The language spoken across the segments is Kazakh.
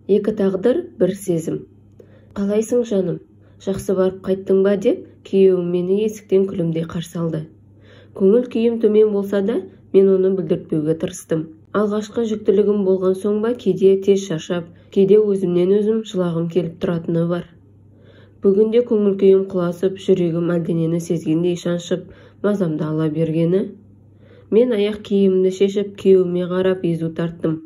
Екі тағдыр, бір сезім. Қалайсың, жаным? Жақсы барып қайттың ба деп күйеуім мені есіктен күлімдей қарсы алды. Көңіл күйім төмен болса да, мен оны білдіртпеуге тырыстым. Алғашқы жүктілігім болған соң ба, кейде тез шаршап, кейде өзімнен өзім жылағым келіп тұратыны бар. Бүгінде көңіл күйім құласып, жүрегім әлденені сезгендей шаншып, мазамды ала бергені. Мен аяқ киімімді шешіп, күйеуіме қарап езу тарттым.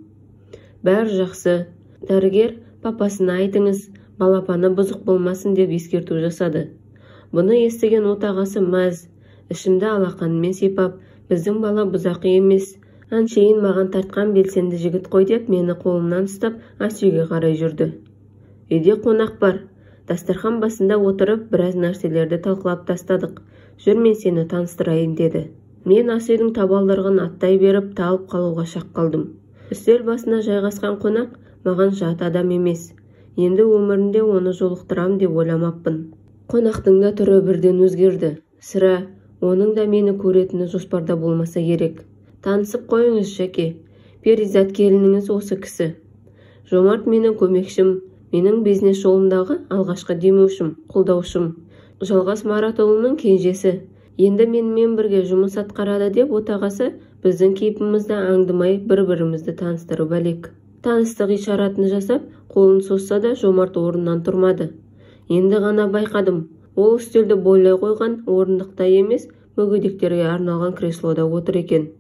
Бәрі жақсы. Дәрігер, папасына айтыңыз, балапаны бұзық болмасын деп ескерту жасады. Бұны естіген отағасы мәз, ішімді алақанымен сипап, біздің бала бұзақы емес, әншейін маған тартқан белсенді жігіт қой деп мені қолымнан ұстап ас үйге қарай жүрді. Үйде қонақ бар. Дастархан басында отырып, біраз нәрселерді талқылап тастадық. Жүр, мен сені таныстырайын деді. Мен ас үйдің табалдырығын аттай беріп, талып қалуға шақ қалдым. Үстел басына жайғасқан қонақ маған жат адам емес. Енді өмірімде оны жолықтырам деп ойламаппын. Қонақтың да түрі бірден өзгерді. Сірә, оның да мені көретіні жоспарда болмаса керек. Танысып қойыңыз, Жәке. Перизат келініңіз осы кісі. Жомарт менің көмекшім, менің бизнес жолымдағы алғашқы демеушім, қолдаушым. Жалғас Маратұлының кенжесі. Енді менімен бірге жұмыс атқарады деп отағасы біздің кейпімізді аңдымай бір-бірімізді таныстырып әлек. Таныстық ишаратын жасап, қолын созса да Жомарт орнынан тұрмады. Енді ғана байқадым, ол үстелді бойлай қойған орындықта емес, мүгедектерге арналған креслода отыр екен.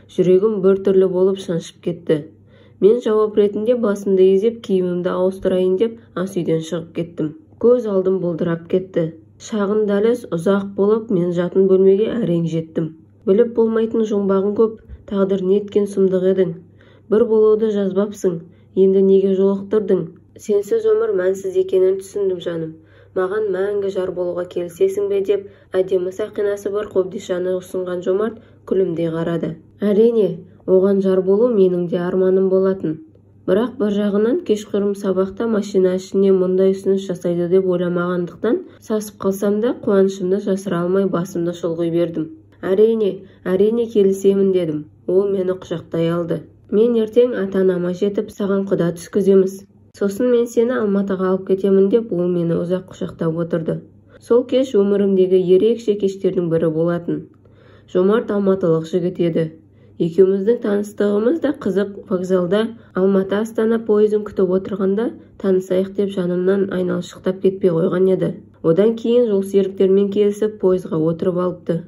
Жүрегім бір түрлі болып шаншып кетті. Мен жауап ретінде басымды изеп, киімімді ауыстырайын деп ас үйден шығып кеттім. Көз алдым бұлдырап кетті. Шағын дәліз ұзақ болып, мен жатын бөлмеге әрең жеттім. Біліп болмайтын жұмбағың көп, тағдыр неткен сұмдық едің. Бір болуды жазбапсың, енді неге жолықтырдың? Сенсіз өмір мәнсіз екенін түсіндім, жаным. Маған мәңгі жар болуға келісесің бе деп әдемі сақинасы бар қобдишаны ұсынған Жомарт күлімдей қарады. Әрине, оған жар болу менің де арманым болатын. Бірақ бір жағынан кешқұрым сабақта машина ішіне мұндай ұсыныс жасайды деп ойламағандықтан сасып қалсам да қуанышымды жасыра алмай басымды шұлғи бердім. Әрине, әрине келісемін дедім. Ол мені құшақтай алды. Мен ертең ата-анама жетіп саған құда түскіземіз. Сосын мен сені Алматыға алып кетемін деп ол мені ұзақ құшақтап отырды. Сол кеш өмірімдегі ерекше кештердің бірі болатын. Жомарт алматылық жігіт еді. Екеуміздің таныстығымыз да қызық. Вокзалда Алматы-Астана пойызын күтіп отырғанда танысайық деп жанымнан айналшықтап кетпей қойған еді. Одан кейін жолсеріктермен келісіп пойызға отырып алыпты.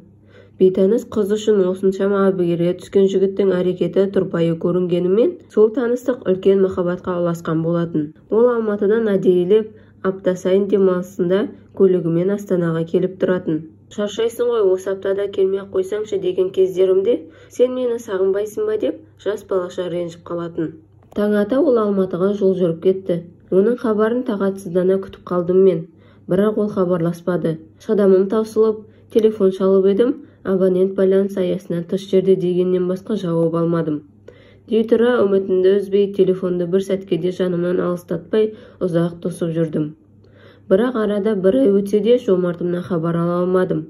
Бейтаныс қыз үшін осыншама әбігерге түскен жігіттің әрекеті тұрпайы көрінгенімен, сол таныстық үлкен махаббатқа ұласқан болатын. Ол Алматыдан әдейілеп апта сайын демалысында көлігімен Астанаға келіп тұратын. Шаршайсың ғой, осы аптада келмей қойсаңшы деген кездерімде, сен мені сағынбайсың ба деп жас балаша ренжіп қалатын. Таң ата ол Алматыға жол жүріп кетті. Оның хабарын тағатсыздана күтіп қалдым мен. Бірақ ол хабарласпады. Шыдамым таусылып, телефон шалып едім, абонент байланыс аясынан тыс жерде дегеннен басқа жауап алмадым. Дей тұра үмітімді үзбей, телефонды бір сәтке де жанымнан алыстатпай ұзақ тосып жүрдім. Бірақ арада бір ай өтсе де Жомартымнан хабар ала алмадым.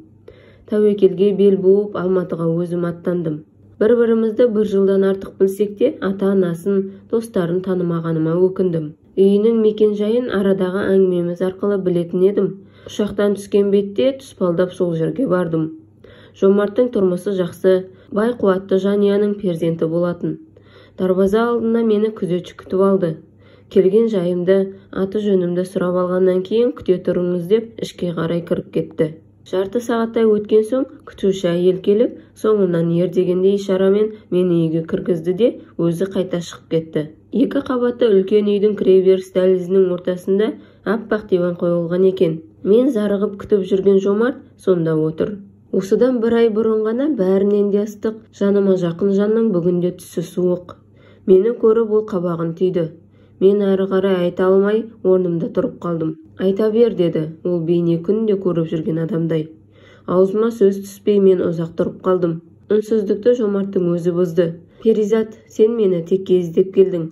Тәуекелге бел буып, Алматыға өзім аттандым. Бір-бірімізді бір жылдан артық білсек те, ата-анасын, достарын танымағаныма өкіндім. Үйінің мекен-жайын арадағы әңгімеміз арқылы білетін едім. Ұшақтан түскен бетте тұспалдап сол жерге бардым. Жомарттың тұрмысы жақсы, бай қуатты жанұяның перзенті болатын. Дарбаза алдында мені күзетші күтіп алды. Келген жайымды, аты жөнімді сұрап алғаннан кейін күте тұрыңыз деп ішке қарай кіріп кетті. Жарты сағаттай өткен соң күтуші әйел келіп, соңынан ер дегендей ишарамен мені үйге кіргізді де өзі қайта шығып кетті. Екі қабатты үлкен үйдің кіреберіс дәлізінің ортасында аппақ диван қойылған екен. Мен зарығып күтіп жүрген Жомарт сонда отыр. Осыдан бір ай бұрын ғана бәрінен де ыстық, жаныма жақын жанның бүгінде түсі суық. Мені көріп ол қабағын түйді. Мен әрі қарай айта алмай орнымда тұрып қалдым. Айта бер деді ол бейне күнде көріп жүрген адамдай. Аузыма сөз түспей мен ұзақ тұрып қалдым. Үнсіздікті Жомарттың өзі бұзды. Перизат, сен мені текке іздеп келдің.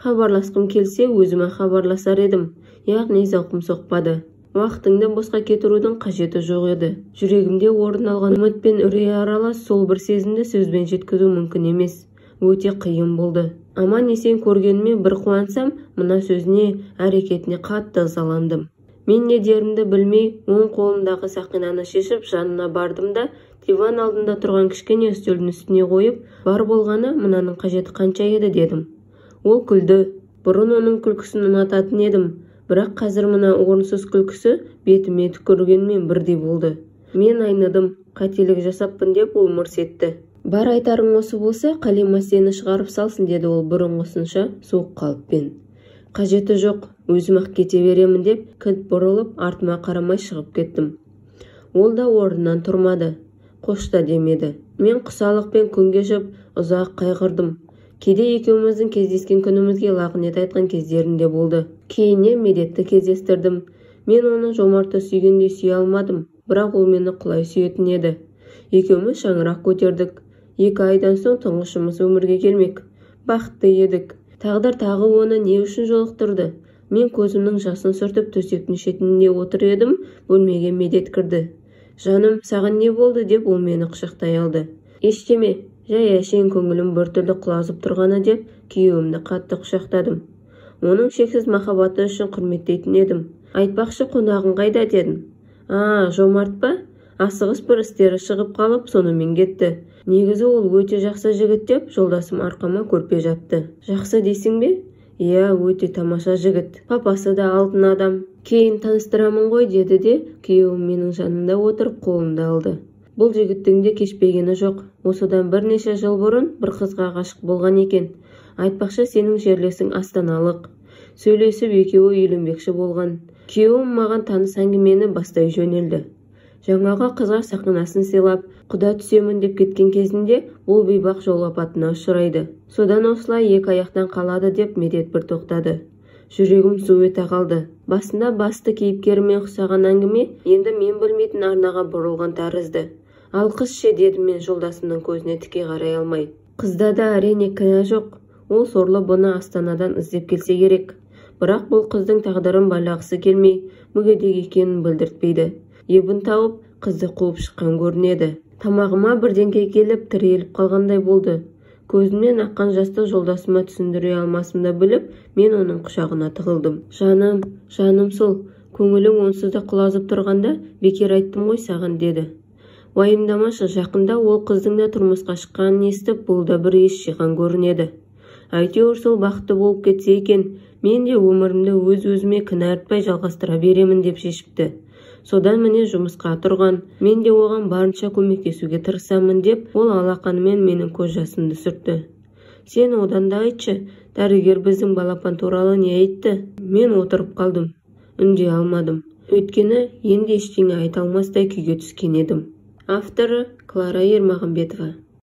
Хабарласқым келсе өзіме хабарласар едім. Яғни зауқым соқпады. Уақытыңды босқа кетірудің қажеті жоқ еді. Жүрегімде орын алған үміт пен үрей аралас сол бір сезімді сөзбен жеткізу мүмкін емес. Өте қиын болды. Аман-есен көргеніме бір қуансам, мына сөзіне, әрекетіне қатты ызаландым. Мен не дерімді білмей, оң қолымдағы сақинаны шешіп, жанына бардым да, диван алдында тұрған кішкене үстелдің үстіне қойып, бар болғаны мынаның қажеті қанша еді дедім. Ол күлді. Бұрын оның күлкісін ұнататын едім, бірақ қазір мына орынсыз күлкісі бетіме түкіргенмен бірдей болды. Мен айныдым, қателік жасаппын деп ол мырс етті. Бар айтарың осы болса, Қалима сені шығарып салсын, деді ол бұрынғысынша суық қалыппен. Қажеті жоқ, өзім-ақ кете беремін деп кілт бұрылып, артыма қарамай шығып кеттім. Ол да орнынан тұрмады, қош та демеді. Мен құсалықпен күн кешіп, ұзақ қайғырдым. Кейде екеуміздің кездескен күнімізге лағынет айтқан кездерім де болды. Кейіннен Медетті кездестірдім. Мен оны Жомартты сүйгендей сүйе алмадым, бірақ ол мені құлай сүйетін еді. Екеуміз шаңырақ көтердік. 2 айдан соң тұңғышымыз өмірге келмек. Бақытты едік. Тағдыр тағы оны не үшін жолықтырды? Мен көзімнің жасын сүртіп төсектің шетінде отыр едім, бөлмеге Медет кірді. Жаным, саған не болды деп ол мені құшақтай алды. Ештеме, жай әшейін көңілім біртүрлі құлазып тұрғаны деп күйеуімді қатты құшақтадым. Оның шексіз махаббаты үшін құрметтейтін едім. Айтпақшы, қонағың қайда дедім. А, Жомарт па? Асығыс бір істері шығып қалып, сонымен кетті. Негізі ол өте жақсы жігіт деп жолдасым арқама көрпе жапты. Жақсы дейсің бе? Иә, өте тамаша жігіт. Папасы да алтын адам. Кейін таныстырамын ғой деді де, күйеуім менің жанымда отырып қолымды алды. Бұл жігіттің де кешпегені жоқ. Осыдан бірнеше жыл бұрын бір қызға ғашық болған екен. Айтпақшы, сенің жерлесің астаналық. Сөйлесіп екеуі үйленбекші болған. Күйеуім маған таныс әңгімені бастай жөнелді. Жаңағы қызға сақинасын сыйлап, құда түсемін деп кеткен кезінде ол бейбақ жол апатына ұшырайды. Содан осылай екі аяқтан қалады деп Медет бір тоқтады. Жүрегім су ете қалды. Басында басты кейіпкеріме ұқсаған әңгіме енді мен білмейтін арнаға бұрылған тәрізді. Ал қыз ше дедім мен жолдасымның көзіне тіке қарай алмай. Қызда да әрине кінә жоқ. Ол сорлы бұны Астанадан іздеп келсе керек. Бірақ бұл қыздың тағдырын байлағысы келмей, мүгедек екенін білдіртпейді. Ебін тауып, қызды қуып шыққан көрінеді. Тамағыма бірдеңке келіп, тіреліп қалғандай болды. Көзімнен аққан жасты жолдасыма түсіндіре алмасымды біліп, мен оның құшағына тығылдым. Жаным, жаным сол, көңілің онсыз да құлазып тұрғанда бекер айттым ғой саған деді. Уайымдамашы, жақында ол қыздың да тұрмысқа шыққанын естіп, бұл да бір ес жиған көрінеді. Әйтеуір сол бақытты болып кетсе екен, мен де өмірімді өз-өзіме кінә артпай жалғастыра беремін деп шешіпті. Содан міне жұмысқа тұрған, мен де оған барынша көмектесуге тырысамын деп, ол алақанымен менің көз жасымды сүртті. Сен одан да айтшы, дәрігер біздің балапан туралы не айтты? Мен отырып қалдым, үндей алмадым. Өйткені енді ештеңе айта алмастай күйге түскен едім. Авторы Клара Ермағанбетова.